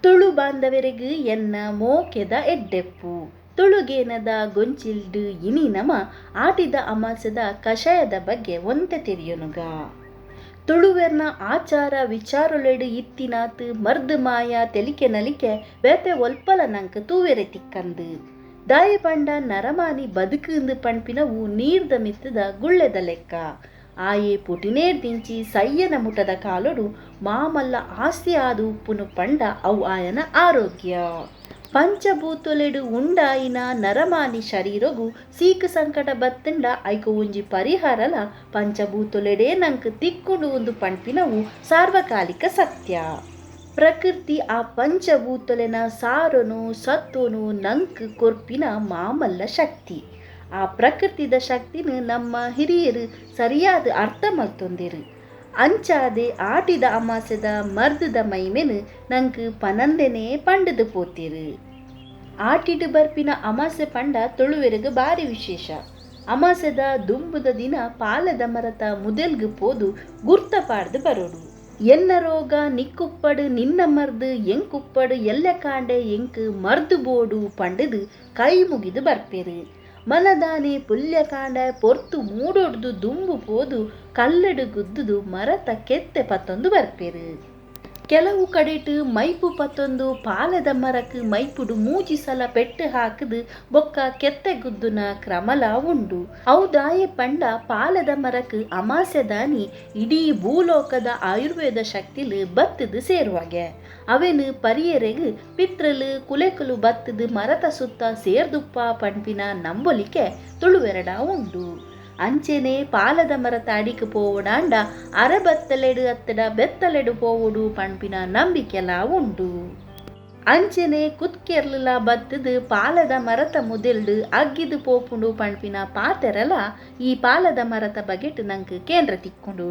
Tulu ಬಾಂಧವರಿಗೆ ಎನ್ನ ಮೋಕೆದ ಎಡ್ಡೆಪ್ಪು. ತುಳುಗೇನದ ಗೊಂಚಿಲ್ಡು ಇನಿ ನಮ ಆಟಿದ ಅಮಾಸೆದ ಕಷಾಯದ ಬಗ್ಗೆ ಒಂತೆ ತೆರಿಯೊನುಗ. ತುಳುವೆರ್ನ ಆಚಾರ ವಿಚಾರೊಲೆಡು ಇತ್ತಿನಾತ್ ಮರ್ದ್ ಮಾಯ ತೆಲಿಕೆ ನಲಿಕೆ ಬೇತೆ ಒಲ್ಪಲ ನಂಕ್ ತೂವೆರೆ ತಿಕ್ಕಂದು. ದಾಯೆ ಪಂಡ ನರಮಾನಿ ಬದುಕುಂದು ಪಣ್ಪಿನವು ನೀರ್ದ ಮಿತ್ತದ ಗುಳ್ಳೆದ ಲೆಕ್ಕ. ಆಯೆ ಪುಟಿನೇರ್ದಿಂಚಿ ಸಯ್ಯನ ಮುಟದ ಕಾಲೊಡು ಮಾಮಲ್ಲ ಆಸ್ತಿ ಆದ್ ಉಪ್ಪುನು ಪಂಡ ಅವು ಆಯನ ಆರೋಗ್ಯ. ಪಂಚಭೂತೊಲೆಡು ಉಂಡಾಯಿನ ನರಮಾನಿ ಶರೀರೊಗು ಸೀಕ್ ಸಂಕಟ ಬತ್ತುಂಡ ಐಕು ಒಂಜಿ ಪರಿಹಾರಲ ಪಂಚಭೂತೊಲೆಡೇ ನಂಕ್ ತಿಕ್ಕುಂಡು ಉಂದು ಪಣ್ಪಿನವು ಸಾರ್ವಕಾಲಿಕ ಸತ್ಯ. ಪ್ರಕೃತಿ ಆ ಪಂಚಭೂತೊಲೆನ ಸಾರೊನು ಸತ್ವನು ನಂಕ್ ಕೊರ್ಪಿನ ಮಾಮಲ್ಲ ಶಕ್ತಿ. ಆ ಪ್ರಕೃತಿದ ಶಕ್ತಿನ ನಮ್ಮ ಹಿರಿಯರು ಸರಿಯಾದ ಅರ್ಥ ಮಲ್ತೊಂದಿರು. ಅಂಚಾದೆ ಆಟಿದ ಅಮಾಸೆದ ಮರ್ದದ ಮೈಮೆನು ನಂಕ್ ಪನಂದೆನೇ ಪಂಡದು ಪೋತಿರು. ಆಟಿಡು ಬರ್ಪಿನ ಅಮಾಸೆ ಪಂಡ ತುಳುವೆರಿಗೆ ಬಾರಿ ವಿಶೇಷ. ಅಮಾಸೆದ ದುಂಬುದ ದಿನ ಪಾಲದ ಮರತ ಮುದೆಲ್ಗ್ ಪೋದು ಗುರ್ತ ಪಾಡ್ದು ಬರೋಡು. ಎನ್ನ ರೋಗ ನಿಕ್ಕುಪ್ಪಡು ನಿನ್ನ ಮರ್ದು ಎಂಕುಪ್ಪಡು ಎಲ್ಲ ಕಾಂಡೆ ಎಂಕ್ ಮರ್ದು ಬೋಡು ಪಂಡದು ಕೈ ಮುಗಿದು ಬರ್ಪೇರು. ಮನದಾನೆ ಪುಲ್ಯಕಾಂಡ ಪೊರ್ತು ಮೂಡೊಡ್ದು ದುಂಬು ಪೋದು ಕಲ್ಲಡು ಗುದ್ದುದು ಮರತ ಕೆತ್ತೆ ಪತ್ತೊಂದು ಬರ್ಪೇರು. ಕೆಲವು ಕಡೆಟ್ ಮೈಪು ಪತ್ತೊಂದು ಪಾಲದ ಮರಕ್ ಮೈಪುಡು ಮೂಜಿ ಸಲ ಪೆಟ್ಟು ಹಾಕದು ಬೊಕ್ಕ ಕೆತ್ತೆ ಗುದ್ದುನ ಕ್ರಮಲ ಉಂಡು. ಅವು ದಾಯೆ ಪಂಡ ಪಾಲದ ಮರಕ್ ಅಮಾಸೆದಾನಿ ಇಡೀ ಭೂಲೋಕದ ಆಯುರ್ವೇದ ಶಕ್ತಿಲು ಬತ್ತದು ಸೇರುವಾಗೆ. ಅವೇನು ಪರಿಯರೆಗ್ ಪಿತ್ರಲು ಕುಲೆಕುಲು ಬತ್ತದು ಮರತ ಸುತ್ತ ಸೇರ್ದುಪ್ಪ ಪಣ್ಪಿನ ನಂಬೊಲಿಕೆ ತುಳುವೆರಡ ಉಂಡು. ಅಂಚೆನೆ ಪಾಲದ ಮರತ ಅಡಿಕ್ ಪೋವೊಡಾಂಡ ಅರಬತ್ತಲೆಡು ಅತ್ತಡ ಬೆತ್ತಲೆಡು ಪೋವೊಡು ಪಣ್ಪಿನ ನಂಬಿಕೆಲ ಉಂಡು. ಅಂಚೆನೆ ಕುತ್ಕೆರ್ಲುಲ ಬತ್ತದು ಪಾಲದ ಮರತ ಮುದೆಲ್ಡು ಅಗ್ಗಿದು ಪೋಪುಂಡು ಪಣ್ಪಿನ ಪಾತೆರಲ ಈ ಪಾಲದ ಮರತ ಬಗೆಟ್ ನಂಕ್ ಕೇಂದ್ರ ತಿಕ್ಕುಂಡು.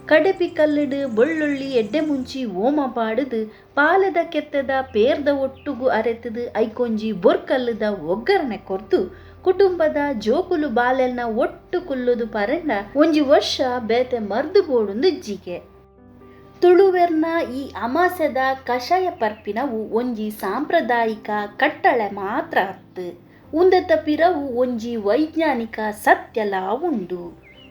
ಕಡೆಪಿ ಕಲ್ಲುಡು ಬೊಳ್ಳುಳ್ಳಿ ಎಡ್ಡೆ ಮುಂಚಿ ಓಮ ಪಾಡುದು ಪಾಲದ ಕೆತ್ತದ ಪೇರ್ದ ಒಟ್ಟುಗು ಅರೆತದು ಐಕೊಂಜಿ ಬೊರ್ಕಲ್ಲುದ ಒಗ್ಗರಣೆ ಕೊರ್ದು ಕುಟುಂಬದ ಜೋಕುಲು ಬಾಲೆಲ್ನ ಒಟ್ಟು ಕುಲ್ಲುದು ಪರಂಡ ಒಂಜಿ ವರ್ಷ ಬೇತೆ ಮರ್ದು ಬೋಡುಂದು ಇಜ್ಜಿಗೆ. ತುಳುವೆರ್ನ ಈ ಅಮಾಸೆದ ಕಷಾಯ ಪರ್ಪಿನವು ಒಂಜಿ ಸಾಂಪ್ರದಾಯಿಕ ಕಟ್ಟಳೆ ಮಾತ್ರ ಅತ್ತು, ಉಂದೆತ ಪಿರವು ಒಂಜಿ ವೈಜ್ಞಾನಿಕ ಸತ್ಯಲ ಉಂಡು.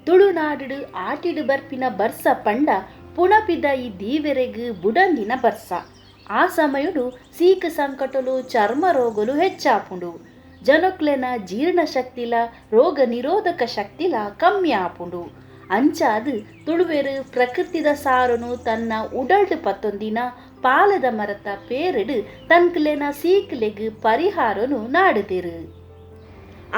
ತುಳುನಾಡು ಆಟಿಡು ಬರ್ಪಿನ ಬರ್ಸ ಪಂಡ ಪುಣಪಿದ ಈ ದೀವೆರೆಗ್ ಬುಡಂದಿನ ಬರ್ಸ. ಆ ಸಮಯಡು ಸೀಕ ಸಂಕಟಲು ಚರ್ಮ ರೋಗಲು ಹೆಚ್ಚಾಪುಂಡು. ಜನಕ್ಲೆನ ಜೀರ್ಣಶಕ್ತಿಲ ರೋಗ ನಿರೋಧಕ ಶಕ್ತಿಲ ಕಮ್ಮಿ ಆಪುಂಡು. ಅಂಚಾದು ತುಳುವೆರು ಪ್ರಕೃತಿದ ಸಾರನು ತನ್ನ ಉಡಲ್ಡು ಪತ್ತೊಂದಿನ ಪಾಲದ ಮರತ ಪೇರಡು ತನ್ಕುಲೆನ ಸೀಕ್ಲೆಗ್ ಪರಿಹಾರನು ನಾಡುದಿರು.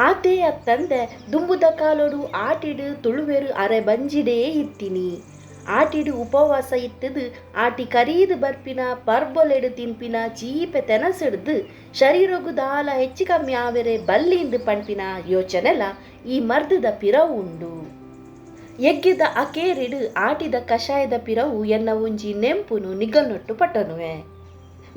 ಆತೇ ಅತ್ತಂದೆ ದುಂಬುದ ಕಾಲೋಡು ಆಟಿಡು ತುಳುವೆರು ಅರೆ ಬಂಜಿಡೇ ಇತ್ತಿನಿ. ಆಟಿಡು ಉಪವಾಸ ಇತ್ತದು ಆಟಿ ಕರೀದು ಬರ್ಪಿನ ಪರ್ಬೊಲೆಡು ತಿನ್ಪಿನ ಚೀಪೆ ತೆನಸಿಡ್ದು ಶರೀರಗು ದಾಲ ಹೆಚ್ಚು ಕಮ್ಮಿ ಆವೆರೆ ಬಲ್ಲಿಂದು ಪಣ್ಪಿನ ಯೋಚನೆಲ ಈ ಮರ್ದದ ಪಿರವು ಉಂಡು. ಎಗ್ಗಿದ ಅಕೇರಿಡು ಆಟಿದ ಕಷಾಯದ ಪಿರವು ಎನ್ನ ಒಂಜಿ ನೆಂಪುನು ನಿಗಲ್ನೊಟ್ಟು ಪಟ್ಟನುವೆ.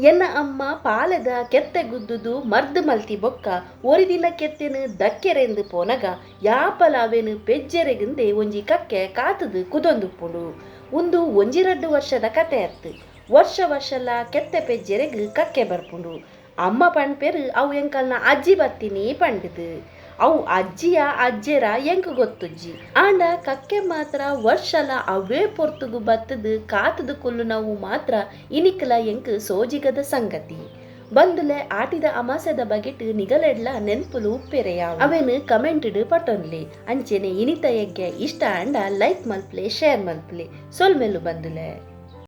ಎನ್ನ ಅಮ್ಮ ಪಾಲದ ಕೆತ್ತೆ ಗುದ್ದುದು ಮರ್ದು ಮಲ್ತಿ ಬೊಕ್ಕ ಒರಿದಿನ ಕೆತ್ತೆನು ದಕ್ಕೆರೆಂದು ಪೋನಗ ಯಾಪಲಾವೇನು ಪೆಜ್ಜೆರೆಗುಂದೆ ಒಂಜಿ ಕಕ್ಕೆ ಕಾತದು ಕುದೊಂದುಪ್ಪುಂಡು. ಉಂದು ಒಂಜಿ ರಡ್ಡು ವರ್ಷದ ಕತೆ ಅತ್ತು. ವರ್ಷ ವರ್ಷಲ ಕೆತ್ತೆ ಪೆಜ್ಜೆರೆಗ್ ಕಕ್ಕೆ ಬರ್ಪುಂಡು. ಅಮ್ಮ ಪಣ್ಪೆರು ಅವು ಎಂಕಲ್ನ ಅಜ್ಜಿ ಬತ್ತೀನಿ ಪಂಡುದು. ಅವು ಅಜ್ಜಿಯ ಅಜ್ಜೆರ ಎಂಕ್ ಗೊತ್ತುಜ್ಜಿ. ಆಂಡ ಕಕ್ಕೆ ಮಾತ್ರ ವರ್ಷಲ ಅವೇ ಪೊರ್ತುಗು ಬತ್ತದು ಕಾತದು ಕುಲ್ಲುನವು ಮಾತ್ರ ಇನಿಕ್ಲ ಎಂಕ್ ಸೋಜಿಗದ ಸಂಗತಿ. ಬಂದುಲೆ ಆಟಿದ ಅಮಾಸೆದ ಬಗೆಟ್ ನಿಗಲೆಡ್ಲ ನೆನ್ಪುಲು ಉಪ್ಪೆರೆಯ ಅವೇನು ಕಮೆಂಟ್ಡ್ ಪಟೊನ್ಲೆ. ಅಂಚೆನೆ ಇನಿತ ಎಗ್ಗೆ ಇಷ್ಟ ಆಂಡ ಲೈಕ್ ಮಲ್ಪ್ಲೆ, ಶೇರ್ ಮಲ್ಪ್ಲೆ. ಸೊಲ್ಮೆಲು ಬಂದುಲೆ.